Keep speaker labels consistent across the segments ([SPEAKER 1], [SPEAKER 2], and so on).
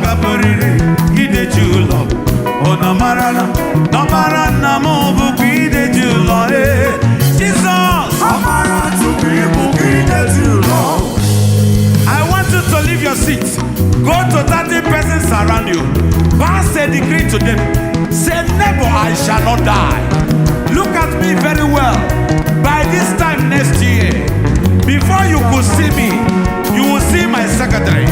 [SPEAKER 1] Ga-abụrịrị ideji ụlọ. Unu marala na ọbara nna m bụkwa ideji ụlọ. Ee, Jizọs.
[SPEAKER 2] Ọbara Chukwu ịbụ ideji ụlọ.
[SPEAKER 1] I want you to leave your seat. Go to 30 persons around you. Pass a decree to them. Say, "Neighbor, I shall not die." Look at me very well. By this time next year, before you could see me, you will see my secretary.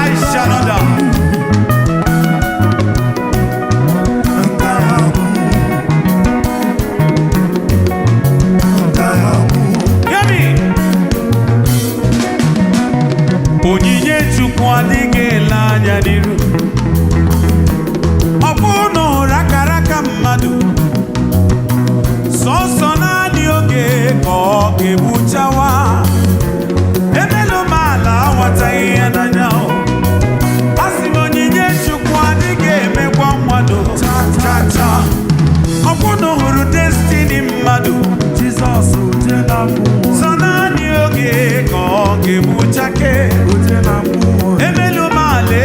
[SPEAKER 1] I shall not die. Hear me. Onyinye Chukwu adịghị ele anya n'iru. Ọ bụ na ụra akara aka mmadụ. Sọsọ naanị oge ka ọ ga-egbuchawa. Emelu m ala aghọtaghị ya n'anya o. Asị m onyinye Chukwu adịghị emekwa mmadụ cha cha cha. Ọ bụ na hụrụ destiny mmadụ.
[SPEAKER 2] Jizọs oje na mmụọ.
[SPEAKER 1] Sọ naanị oge ka ọ ga-egbuchake.
[SPEAKER 2] Oje na mmụọ.
[SPEAKER 1] Emelu m ala.